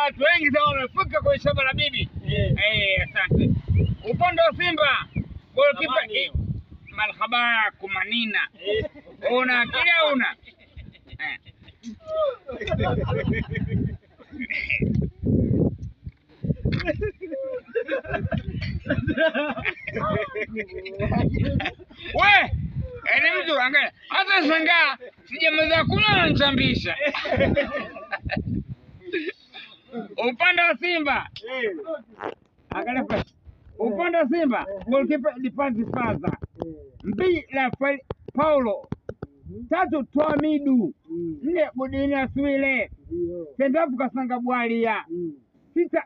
Watu wengi sana wamefika kwenye shamba la bibi. Eh, asante. Upande wa Simba golikipa Samani hiyo. marhaba kumanina. Una akili au una? Eh. We, yaani mtu angalia, hata shangaa sijamaliza kula ananichambisha. Upande wa Simba angalia fresh. Upande wa Simba goalkeeper Lipanzi Faza, mbili Rafael Paulo, tatu Twamidu, nne Godina Swile, Sendafu Kasanga Bwalia, sita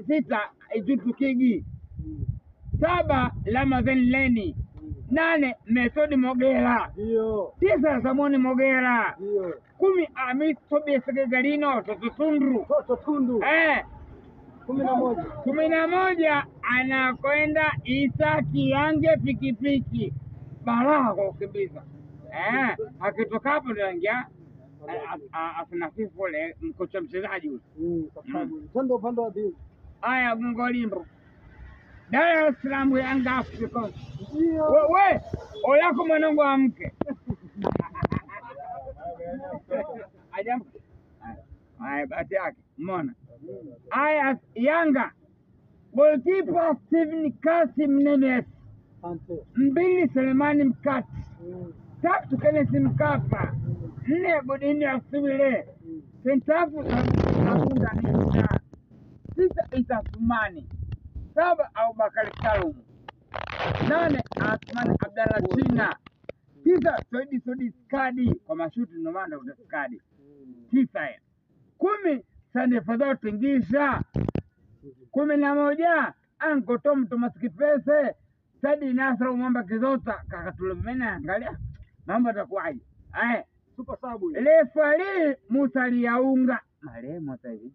sita Ijutu Kigi, saba Ramadhan Leni, nane Methodi Mogera, tisa Samoni Mogera, 10 Amis Tobias Gagarino Toto Tundru. Toto Tundu. Eh, 11. 11 anakwenda Isa Kiange pikipiki balaa kwa kukimbiza. Eh, akitoka hapo ndio anaingia asinasifu ule mkocha mchezaji yule. Kwa sababu twende upande wa pili. Haya, Mungolimbo. Dar es Salaam Yanga Africans. Ndio. We, we olako mwanangu amke. Ajamke. Haya, bahati yake. Umeona? Haya, Yanga goalkeeper Steven Kasim Nemes, Asante. 2 Selemani Mkati, 3 Kenneth Mkapa, 4 Godini Aswile, sentafu Sakunda Nisa, 6 Isa Sumani, 7 Abubakar Salum, 8 Athmani Abdalla China, 9 Saidi Sodi Skadi kwa mashuti ndio maana ndio Skadi, 9 ya 10 Sande Fadhao Tingisha, 11 Anko Tom Thomas Kipese, Sadi Nasra Mwamba Kizota kakatulumena, angalia mambo atakuwaje. Aya, Super sub huyo. refari Musa Liaunga marehemu sasa hivi.